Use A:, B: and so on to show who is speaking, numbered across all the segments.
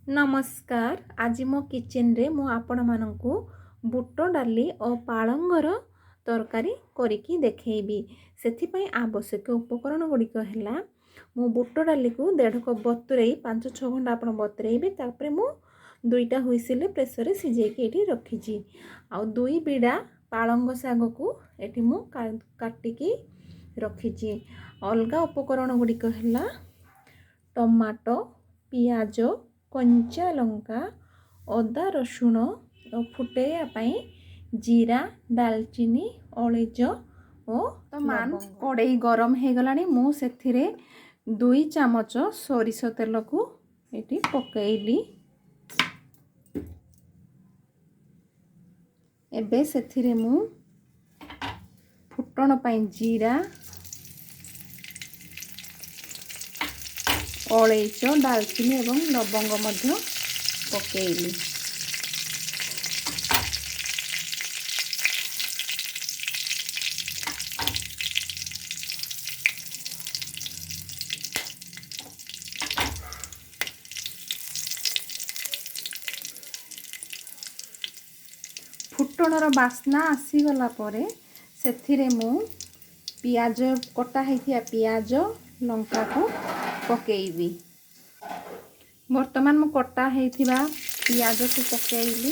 A: ନମସ୍କାର, ଆଜି ମୋ କିଚେନରେ ମୁଁ ଆପଣମାନଙ୍କୁ ବୁଟ ଡାଲି ଓ ପାଳଙ୍ଗର ତରକାରୀ କରିକି ଦେଖେଇବି। ସେଥିପାଇଁ ଆବଶ୍ୟକ ଉପକରଣ ଗୁଡ଼ିକ ହେଲା, ମୁଁ ବୁଟ ଡାଲିକୁ 1.5 କପ୍ ବତୁରେଇ 5-6 ଘଣ୍ଟା ଆପଣ ବତୁରେଇବେ। ତାପରେ ମୁଁ 2ଟା ହୁଇସିଲରେ ପ୍ରେସରରେ ସିଝେଇକି ଏଠି ରଖିଛି। ଆଉ 2 ବିଡ଼ା ପାଳଙ୍ଗ ଶାଗକୁ ଏଠି ମୁଁ କାଟିକି ରଖିଛି। ଅଲଗା ଉପକରଣ ଗୁଡ଼ିକ ହେଲା ଟମାଟୋ, ପିଆଜ, କଞ୍ଚା ଲଙ୍କା, ଅଦା ରସୁଣ ଓ ଫୁଟେଇବା ପାଇଁ ଜିରା, ଡାଲଚିନି, ଅଳେଇଚ ଓ ବର୍ତ୍ତମାନ କଡ଼େଇ ଗରମ ହେଇଗଲାଣି। ମୁଁ ସେଥିରେ 2 ଚାମଚ ସୋରିଷ ତେଲକୁ ଏଠି ପକେଇଲି। ଏବେ ସେଥିରେ ମୁଁ ଫୁଟଣ ପାଇଁ ଜିରା, ଅଳେଇଚ, ଡାଲଚିନି ଏବଂ ଲବଙ୍ଗ ମଧ୍ୟ ପକେଇଲି। ଫୁଟଣର ବାସ୍ନା ଆସିଗଲା ପରେ ସେଥିରେ ମୁଁ ପିଆଜ, କଟା ହେଇଥିବା ପିଆଜ, ଲଙ୍କାକୁ ପକେଇବି। ବର୍ତ୍ତମାନ ମୁଁ କଟା ହେଇଥିବା ପିଆଜକୁ ପକେଇଲି।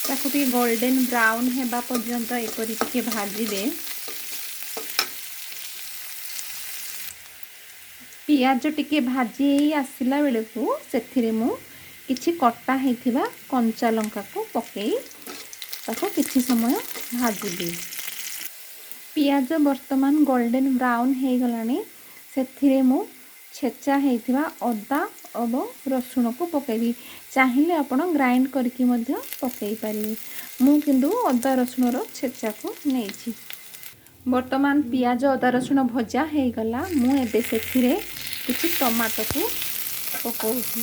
A: ତାକୁ ଟିକେ ଗୋଲ୍ଡେନ୍ ବ୍ରାଉନ୍ ହେବା ପର୍ଯ୍ୟନ୍ତ ଏପରି ଟିକେ ଭାଜିବେ। ପିଆଜ ଟିକେ ଭାଜି ହେଇ ଆସିଲା ବେଳକୁ ସେଥିରେ ମୁଁ କିଛି କଟା ହେଇଥିବା କଞ୍ଚା ଲଙ୍କାକୁ ପକେଇ ତାକୁ କିଛି ସମୟ ଭାଜିବି। ପିଆଜ ବର୍ତ୍ତମାନ ଗୋଲ୍ଡେନ୍ ବ୍ରାଉନ୍ ହେଇଗଲାଣି। ସେଥିରେ ମୁଁ ଛେଚା ହେଇଥିବା ଅଦା ଏବଂ ରସୁଣକୁ ପକେଇବି। ଚାହିଁଲେ ଆପଣ ଗ୍ରାଇଣ୍ଡ କରିକି ମଧ୍ୟ ପକେଇ ପାରିବେ। ମୁଁ କିନ୍ତୁ ଅଦା ରସୁଣର ଛେଚାକୁ ନେଇଛି। ବର୍ତ୍ତମାନ ପିଆଜ ଅଦା ରସୁଣ ଭଜା ହେଇଗଲା। ମୁଁ ଏବେ ସେଥିରେ କିଛି ଟମାଟୋକୁ ପକାଉଛି।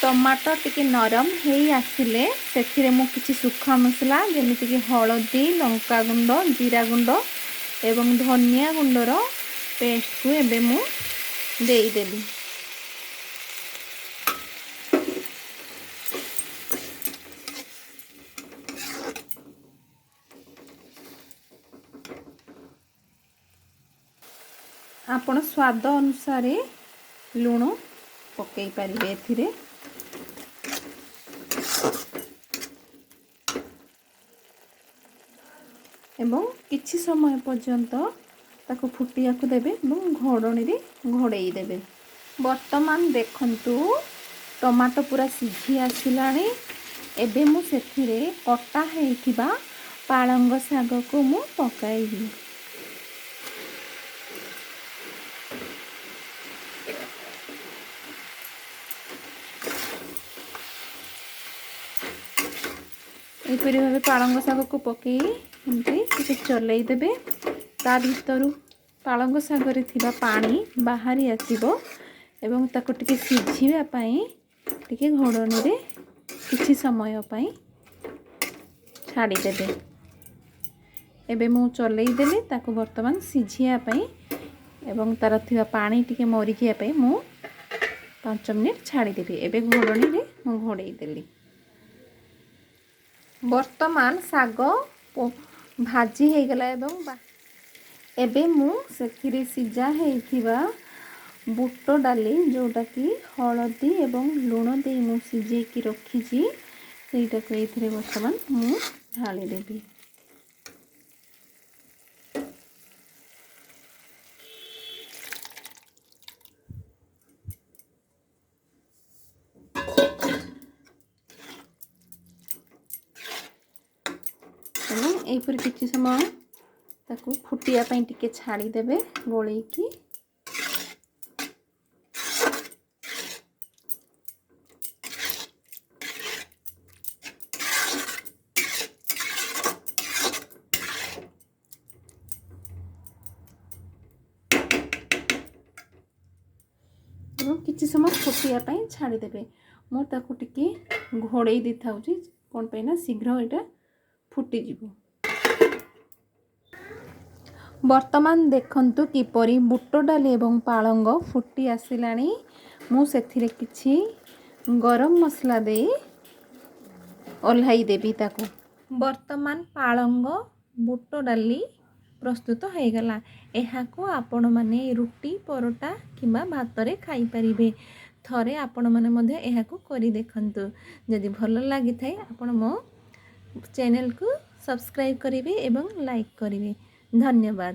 A: ଟମାଟୋ ଟିକେ ନରମ ହେଇ ଆସିଲେ ସେଥିରେ ମୁଁ କିଛି ଶୁଖା ମସଲା ଯେମିତିକି ହଳଦୀ, ଲଙ୍କାଗୁଣ୍ଡ, ଜିରା ଗୁଣ୍ଡ ଏବଂ ଧନିଆ ଗୁଣ୍ଡର ପେଷ୍ଟକୁ ଏବେ ମୁଁ ଦେଇଦେବି। ଆପଣ ସ୍ୱାଦ ଅନୁସାରେ ଲୁଣ ପକାଇ ପାରିବେ ଏଥିରେ। ଏବଂ କିଛି ସମୟ ପର୍ଯ୍ୟନ୍ତ ତାକୁ ଫୁଟିବାକୁ ଦେବେ ଏବଂ ଘୋଡ଼ଣୀରେ ଘୋଡ଼େଇ ଦେବେ। ବର୍ତ୍ତମାନ ଦେଖନ୍ତୁ ଟମାଟୋ ପୁରା ସିଝି ଆସିଲାଣି। ଏବେ ମୁଁ ସେଥିରେ କଟା ହେଇଥିବା ପାଳଙ୍ଗ ଶାଗକୁ ମୁଁ ପକାଇବି। ଏହିପରି ଭାବେ ପାଳଙ୍ଗ ଶାଗକୁ ପକାଇ ଏମିତି ଟିକେ ଚଲେଇ ଦେବେ। ତା ଭିତରୁ ପାଳଙ୍ଗ ଶାଗରେ ଥିବା ପାଣି ବାହାରି ଆସିବ ଏବଂ ତାକୁ ଟିକେ ସିଝିବା ପାଇଁ ଟିକେ ଘୋଡ଼ଣୀରେ କିଛି ସମୟ ପାଇଁ ଛାଡ଼ିଦେବେ। ଏବେ ମୁଁ ଚଲେଇ ଦେଲି ତାକୁ ବର୍ତ୍ତମାନ ସିଝିବା ପାଇଁ ଏବଂ ତାର ଥିବା ପାଣି ଟିକେ ମରିଯିବା ପାଇଁ ମୁଁ 5 ମିନିଟ୍ ଛାଡ଼ିଦେବି। ଏବେ ଘୋଡ଼ଣୀରେ ମୁଁ ଘୋଡ଼େଇ ଦେଲି। ବର୍ତ୍ତମାନ ଶାଗ ଭାଜି ହେଇଗଲା ଏବଂ ଏବେ ମୁଁ ସେଥିରେ ସିଝା ହେଇଥିବା ବୁଟ ଡାଲି, ଯେଉଁଟାକି ହଳଦୀ ଏବଂ ଲୁଣ ଦେଇ ମୁଁ ସିଝେଇକି ରଖିଛି, ସେଇଟାକୁ ଏଇଥିରେ ବର୍ତ୍ତମାନ ମୁଁ ଢାଳିଦେବି। ଏବଂ ଏହିପରି କିଛି ସମୟ ତାକୁ ଫୁଟିବା ପାଇଁ ଟିକେ ଛାଡ଼ିଦେବେ ଗୋଳେଇକି। ଏବଂ କିଛି ସମୟ ଫୁଟିବା ପାଇଁ ଛାଡ଼ିଦେବେ। ମୁଁ ତାକୁ ଟିକେ ଘୋଡ଼େଇ ଦେଇଥାଉଛି, କ'ଣ ପାଇଁ ନା ଶୀଘ୍ର ଏଇଟା ଫୁଟିଯିବ। ବର୍ତ୍ତମାନ ଦେଖନ୍ତୁ କିପରି ବୁଟ ଡାଲି ଏବଂ ପାଳଙ୍ଗ ଫୁଟି ଆସିଲାଣି। ମୁଁ ସେଥିରେ କିଛି ଗରମ ମସଲା ଦେଇ ଓହ୍ଲାଇ ଦେବି ତାକୁ। ବର୍ତ୍ତମାନ ପାଳଙ୍ଗ ବୁଟ ଡାଲି ପ୍ରସ୍ତୁତ ହୋଇଗଲା। ଏହାକୁ ଆପଣମାନେ ରୁଟି, ପରଟା କିମ୍ବା ଭାତରେ ଖାଇପାରିବେ। ଥରେ ଆପଣମାନେ ମଧ୍ୟ ଏହାକୁ କରି ଦେଖନ୍ତୁ। ଯଦି ଭଲ ଲାଗିଥାଏ, ଆପଣ ମୋ ଚ୍ୟାନେଲକୁ ସବସ୍କ୍ରାଇବ୍ କରିବେ ଏବଂ ଲାଇକ୍ କରିବେ। ଧନ୍ୟବାଦ।